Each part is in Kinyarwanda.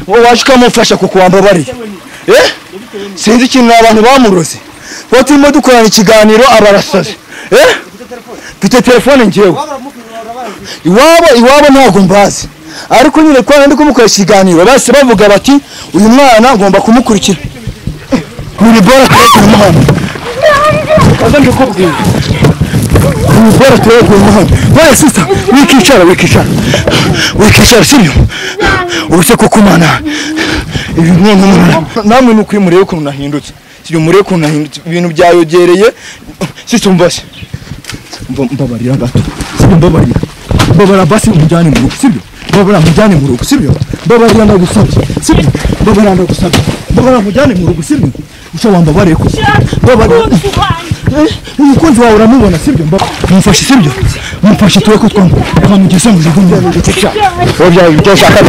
Wowe waje ukamufasha kuko wambabariye. Sinzi ikintu abantu bamuroze. Bo turimo dukorana ikiganiro abarasaze. Mfite telefone njyewe. Iwabo ntabwo mbazi. Ariko nyine kwa ndi kumukoresha ikiganiro base bavuga bati uyu mwana ngomba kumukurikira. Muri bora tumuhana. Kaza ndikubwira. Muri bora tumuhana. Oya sister, wikicara. Wikicara sibyo? Uretse kukumana. Ibi none namwe nukuri murebe ukuntu nahindutse. Sibyo murebe ukuntu nahindutse ibintu byayogereye. Sister mbase. Mbabarira gato. Sibyo mbabarira. Mbabarira basi umujyane mu rugo sibyo? Mbabarira mujyane mu rugo sibyo? Mbabarira ndagusabye sibyo? Mbabarira ndagusabye. Mbabarira mujyane mu rugo sibyo? Ushobora wambabariye ko. Mbabarira. Umukunzi wawe uramubona sibyo? Mumfashe sibyo? Mumfashe tuwe ko twamugeza mu rugo mu gice. Wowe ibyo ushaka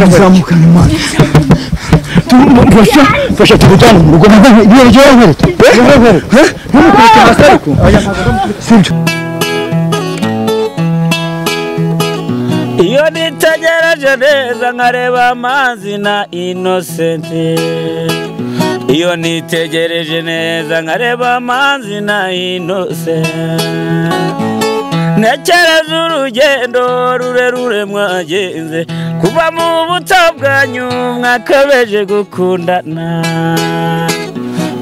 tuzamuka nyuma. Tumufasha fasha tujyane mu rugo. Sibyo? Iyo nitegereje neza nkareba Amazi na Innocent. Iyo nitegereje neza nkareba Amazi na Innocent, ntekereza urugendo rurerure mwagenze kuva mu buto bwanyu mwakabeje gukundana.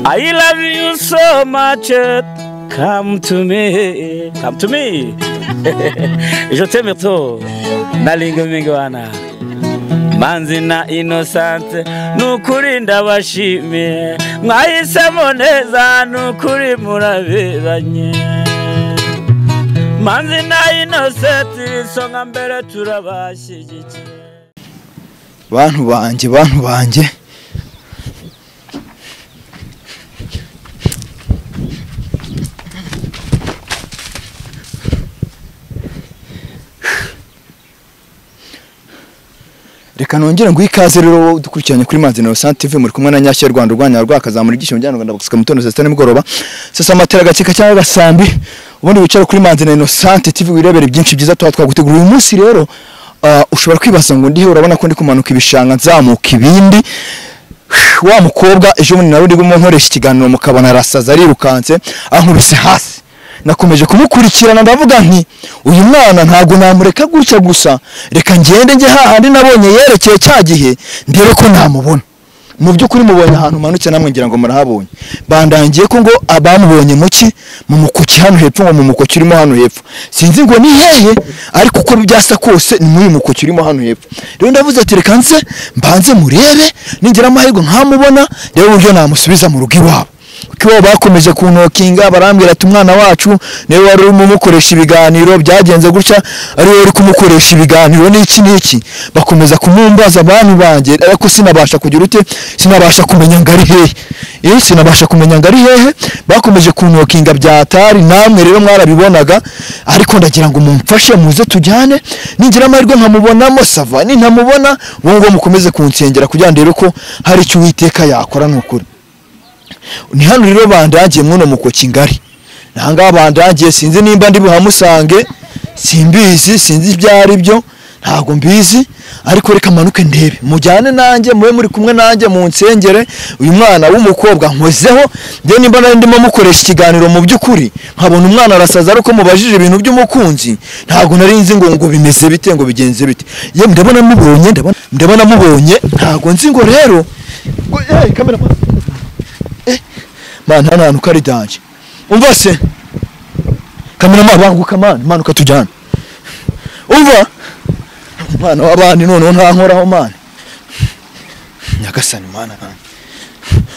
I love you so much, come to me, come to me. Je t'aime trop. Nalinga mingwana Manzi na Innocent, nukuri ndabashimiye mwahisemo neza nukuri muraberanye. Manzi na Innocent isonga mbere turabashyigikiye. Bantu banjye, bantu banjye. Reka nongere ngo ikaze rero dukurikiranye kuri Manzi Innocent TV muri kumwe na Nyashya Rwanda rwanya rwakazamura ibyishimo bya Rwanda gusuka mutondo saa 6 nimugoroba. Sasa amatera gakeka cyangwa gasambi ubundi wicara kuri Manzi Innocent TV wirebere byinshi byiza tuba twagutegura uyu munsi. Rero ushobora kwibaza ngo ndihe, urabona ko ndi kumanuka ibishanga nzamuka ibindi. Wa mukobwa ejo bundi nawe ndimo nkoresha ikiganiro mukabona arasaza arirukanse ankubise hasi. Nakomeje kumukurikirana ndavuga nti uyu mwana ntago namureka gutya gusa, reka ngende njye hahandi nabonye yerekeye cya gihe ndebe ko namubona. Mu by'ukuri mubonye ahantu manutse namwe ngira ngo murahabonye. Bandangiye ko ngo abamubonye muki mu mukoki hano hepfo, ngo mu mukoki urimo hano hepfo. Sinzi ngo ni hehe ariko uko byasa kose ni muri mukoki urimo hano hepfo. Rero ndavuze ati reka nse mbanze murebe ningira amahirwe nkamubona rero uburyo namusubiza mu rugo iwabo. Kuko bakomeje kuntokinga barambwira ati umwana wacu niwe wari urimo umukoresha ibiganiro byagenze gutya, ari we uri kumukoresha ibiganiro n'iki n'iki. Bakomeza kumumbaza abantu banjye ariko sinabasha kugira ute, sinabasha kumenya ngo ari hehe. Sinabasha kumenya ngo ari hehe. Bakomeje kuntokinga byatari namwe rero mwarabibonaga, ariko ndagira ngo mumfashe muze tujyane ningira amahirwe nkamubonamo sava, nintamubona uwo ngo mukomeze kunsengera kugira ndebe ko hari icyo Uwiteka yakora n'ukuri. Ni hano rero bandangiye mwono mukoki ngari. Nahanga bandangiye sinzi nimba ndi buhamusange, simbizi, sinzi ibyari byo, ntago mbizi, ariko reka manuke ndebe. Mujyane nanjye mube muri kumwe nanjye mu nsengere uyu mwana w'umukobwa nkozeho. Nge nimba nari ndimo mukoresha ikiganiro mu by'ukuri nkabona umwana arasaza ariko mubajije ibintu by'umukunzi, ntago nari nzi ngo bimeze bite ngo bigenze bite. Ye ndabona mubonye, ndabona mubonye, ntago nzi ngo rero hey kamera man hano hantu kari danje. Umva se kamera mabanguka man, manuka tujyana. Umva mwana w'abandi none nta nkoraho man. Nyagasani mana.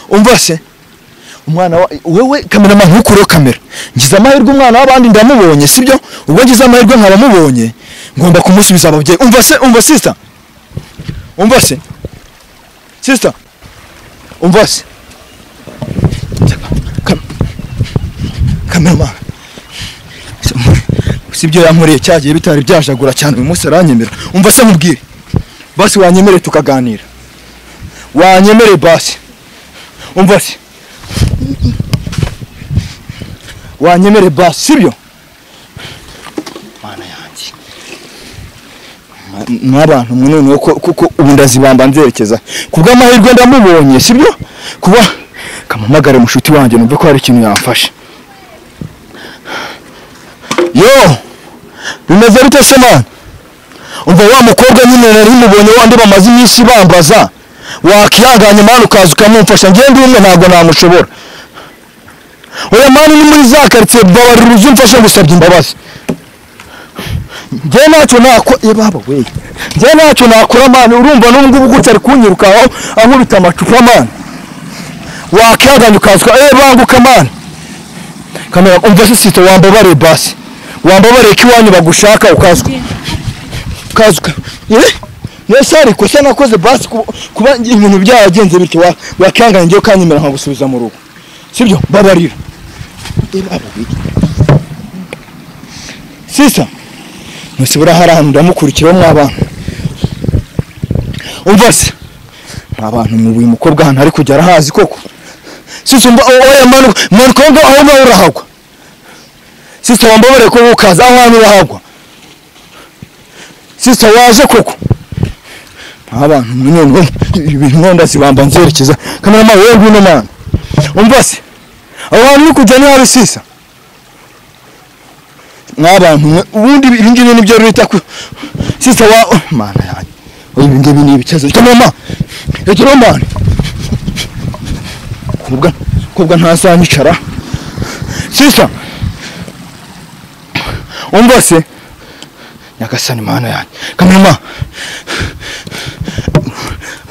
Umva se umwana wewe kamera man ntukure kamera. Ngize amahirwe umwana w'abandi ndamubonye sibyo? Ubwo ngize amahirwe nkabamubonye ngomba kumusubiza ababyeyi. Umva se, umva sister. Umva se. Sister. Umva se. Kamera sibyo yankoreye cyagiye bitari byajagura cyane uyu munsi aranyemera. Umva se nkubwire basi wanyemere tukaganira, wanyemere basi. Umva se wanyemere basi sibyo? Mana yanjye N'abantu mwe noneho kuko ubu ndazibamba nzerekeza kubw'amahirwe ndamubonye sibyo kuba kamamagare mushuti wanjye numve ko hari ikintu yamfasha. Yo bimeze bite se man? Umva wa mukobwa nyine nari mubonye wandi bamaze iminsi bambaza wakihanganye man ukaza ukamumfasha ngiye ndi umwe ntabwo namushobora. Oya man ni muri za quartier babarira uzumfasha gusabye imbabazi. Ngiye ntacyo nakora baba we. Ngiye ntacyo nakora man urumva n'ubwo gutya ari kunyirukaho ankubita amacupa man. Wakihanganye ukaza banguka man. Kamera umva se sito wambabare basi. Wambabare ki wanyu bagushaka ukazwa. Kazuka. Nese ariko se nakoze basi kuba ibintu byagenze bityo wakihanganye ngiye kanyemera nkagusubiza mu rugo. Sibyo babarira. Sisa nusibura harahantu ndamukurikira mw'abantu. Umva se abantu mu uyu mukobwa hano ari kujya arahazi koko. Sisa umva oya manuka ngo aho ngaho urahagwa. Sisa wambabare ko ukaza aho hantu urahagwa. Sisa waje koko. Abantu mwe ibintu nonda zibamba nzerekeza kamera wewe ngwino man. Umva se aho hantu kujya ni habi sisa. N'abantu ubundi ibi ngibi nibyo rita ku sisa wa mana yanjye. Ibi ngibi ni ibicazo. Kamera egera man. Kubwa ntazanyicara. Sisa umva se nyagasani mana yanjye. Kamera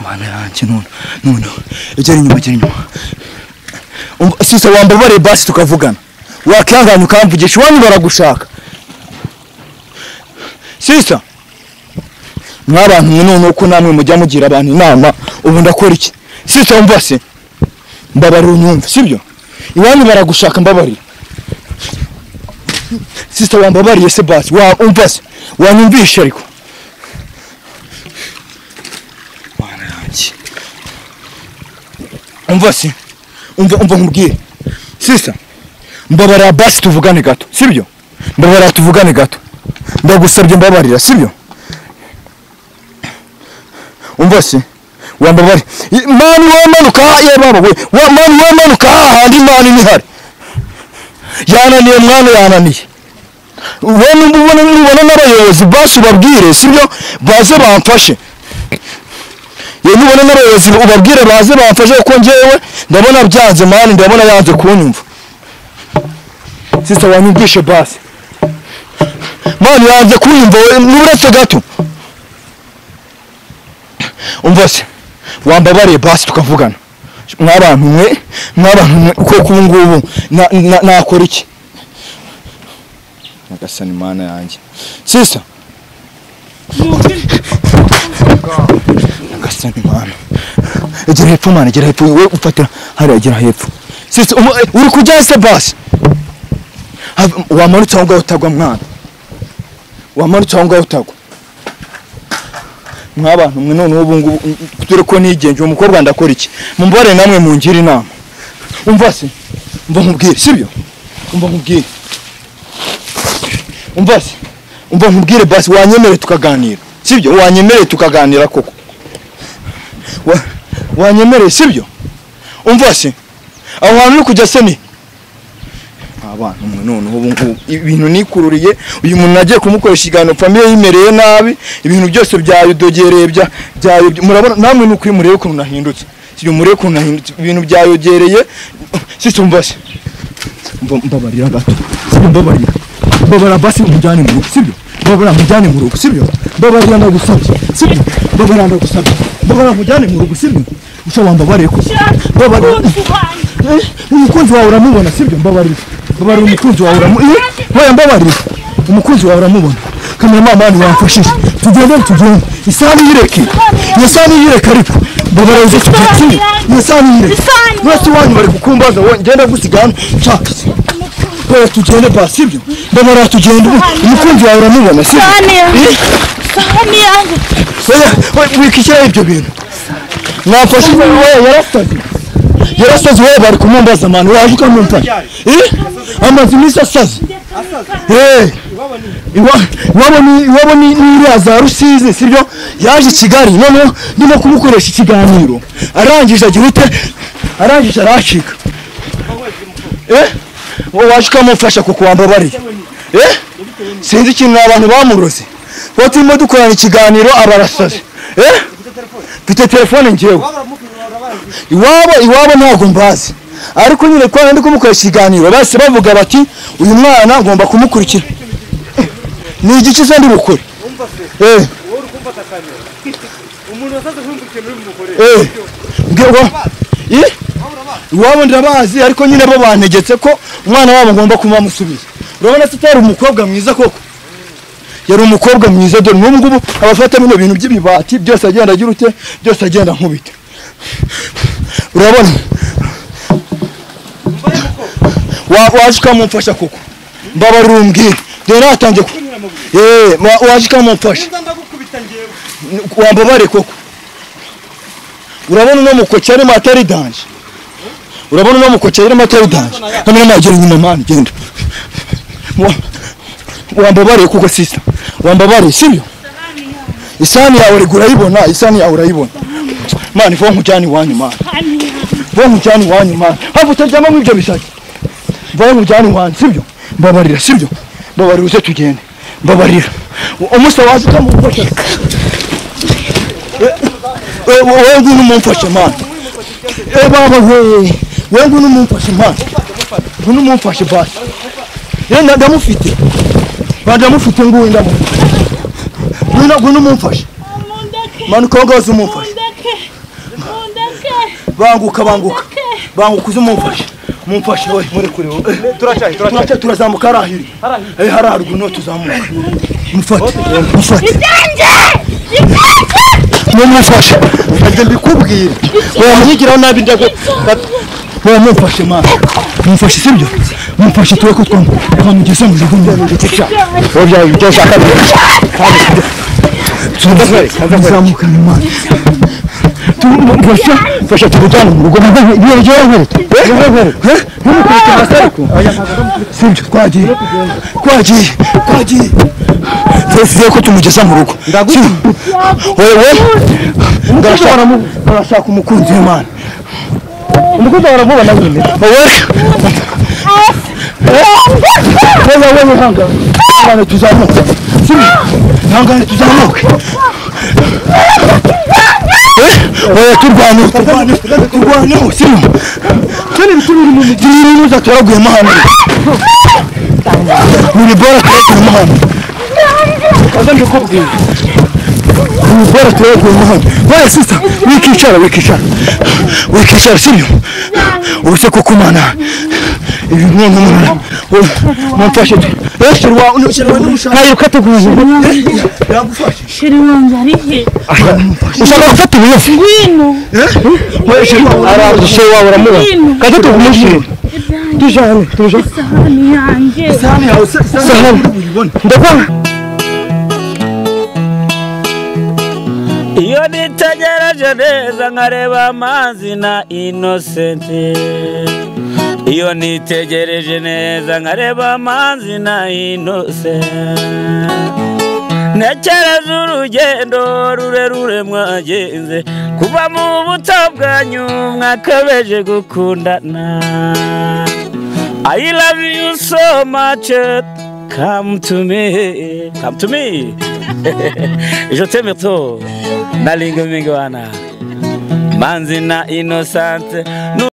mana yanjye none egera inyuma egera inyuma. Sisa wambabare basi tukavugana. Wakihanganye ukamvugisha iwanyu baragushaka. Sisa mwabantu mwe none uko namwe mujya mugira abantu inama ubu ndakora iki? Sisa umva se mbabarira unyumve sibyo? Iwanyu baragushaka mbabarira. Sisa wambabariye se basi wa umva se wanyumvishe ariko. Mana yanjye. Umva se umva nkubwire. Sisa mbabarira basi tuvugane gato sibyo? Mbabarira tuvugane gato. Ndagusabye mbabarira sibyo? Umva se wambabare mani wamanuka ye baba we wa mani wamanuka handi mani ni hari yananiye mwana yananiye ubona ubona n'abayobozi basi ubabwire sibyo baze bamfashe. Ye nubona n'abayobozi ubabwire baze bamfashe kuko ngewe ndabona byanze mani ndabona yanze kunyumva. Sisa wanyumvishe basi mani yanze kunyumva n'uretse gato. Umva se wambabariye basi tukavugana. Mwabantu mwe kuko ubu ngubu nakora iki? Nyagasani mana yanjye. Sisa nyagasani mana. Egera hepfo mana egera hepfo we ufatira hariya egera hepfo. Sisa uri kujya se basi? Wamanutse aho ngaho utagwa mwana. Wamanutse aho ngaho utagwa. Mwabantu mwe none ubu ngubu dore ko nigenje umukobwa ndakora iki? Mumbare namwe mungira inama. Umva se umva nkubwire sibyo? Umva nkubwire. Umva se umva nkubwire basi wanyemere tukaganira. Sibyo? Wanyemere tukaganira koko. Wanyemere sibyo? Umva se aho hantu uri kujya se ni abantu mwe none ubu ngubu ibintu nikururiye uyu muntu nagiye kumukoresha ikiganiro famille yimereye nabi ibintu byose byayodogereye byayo murabona namwe nuko murebe ukuntu nahindutse sibyo murebe ukuntu nahindutse ibintu byayogereye sisi umva se mbabarira gato sibyo mbabarira mbabarira basi mujyane mu rugo sibyo mbabarira mujyane mu rugo sibyo mbabarira ndagusabye sibyo mbabarira ndagusabye mbabarira mujyane mu rugo sibyo usha wambabariye ko mbabarira umukunzi wawe uramubona sibyo mbabarira mbabarira umukunzi wawe uramubona oya mbabarira umukunzi wawe uramubona kamera mama wamfashije tugende isani yireke isani yireke ariko mbabarira uze tugende isani yireke mwese wanyu bari kukumbaza ngenda gusigana nshaka oya tugende basi sibyo mbabarira tugende umukunzi wawe uramubona sibyo isani yanjye oya wikishyira ibyo bintu mwamfashije oya yarasaze yarasaze wowe bari kumumbaza mani waje ukamumfasha amaze iminsi asaze Iwabo ni iriya za Rusizi, sibyo? Yaje i Kigali noneho ndimo kumukoresha ikiganiro, arangije agira ute? Arangije aracika. Wowe waje ukamufasha kuko wambabariye. Sinzi ikintu abantu bamuroze. Bo turimo dukorana ikiganiro abarasaze. Mfite telefone njyewe. Iwabo ntabwo mbazi. Ariko nyine kwa ndi kumukoresha ikiganiro base bavuga bati uyu mwana ngomba kumukurikira. Ni igiki se ndi bukore? Wowe uri kumfata kamera. Umuntu wasaze kumva ikintu uri bukore. Iwabo ndabazi ariko nyine bo bantegetse ko umwana wabo ngomba kumusubiza. Urabona se atari umukobwa mwiza koko? Yari umukobwa mwiza dore n'ubu ngubu abafata bino bintu by'ibibati byose agenda agira ute, byose agenda nkubita. Urabona? Waje ukamumfasha koko? Mbabarira umbwire. Dore natangiye ku waje ukamumfasha. Wambabare koko. Urabona uno mukoki arimo atari danje. Urabona uno mukoki arimo atari danje. Kamera nagera inyuma mani genda. Wambabare kuko sister. Wambabare sibyo? Isani yawe urayibona, isani yawe urayibona. Mani vo nkujyane iwanyu mani. Vo nkujyane iwanyu mani. Hafu utaryama mu ibyo bisaki. Vo nkujyane iwanyu sibyo? Mbabarira sibyo? Mbabarira uze tugende. Mbabarira. Umusa waje ukamufasha. Wewe ngwino umumfashe mani. Baba we. Wewe ngwino umumfashe mani. Ngwino umumfashe basi. Ndamufite. Ndamufite nguyu ndamufite. Ngwino umumfashe. Manuka ngaho umumfashe. Banguka banguka. Banguka uze umumfashe. Mumfashe we muri kure. Turaca turazamuka arahiri. Hararuguru no tuzamuka. Mufate. Mufate. Mumufashe. Ntabwo mbikubwira. Wamwigiraho nabi ndago. Mumufashe mama. Mumufashe sibyo? Mumufashe tuwe ko twamugeze mu rugo ndetse. Wowe ibyo ushaka tuzamuka mama. Tumufashe, fasha tujyane mu rugo. Sibyo twagiye. Twagiye. Tuvuye ko tumugeza mu rugo. Wewe ndashaka umukunzi w'Imana. Umukunzi wawe aramubona nyine. Wewe hanga. Tuzamuke. Sibyo? Hanga tuzamuke. Oya turwane sibyo? Turi turaguyemo hano. Muri bora turaguyemo hano. Kaza ndikubwira. Muri bora turaguyemo hano. Oya sister, wikicara. Wikicara sibyo? Ubuse koko mana. Ibi none umuntu. Mumfashe. Ntayiruka tuguye. Yagufashe. Sheri wanjye ari he? Ushaka gufata ubuyofu? Ngwino. Sheri wawe uramubona. Kaza tugumushire. Tujane. Isahani yanjye. Isahani yawe sahani. Ndakwa. Iyo nitegereje neza nkareba amazi na Innocent. Iyo nitegereje neza nkareba amazi na Innocent. Ntekereza urugendo rurerure mwagenze kuva mu buto bwanyu mwakabeje gukundana. I love you so much, come to me, come to me. Je t'aime trop, nalinga mingwana manzi na Innocent.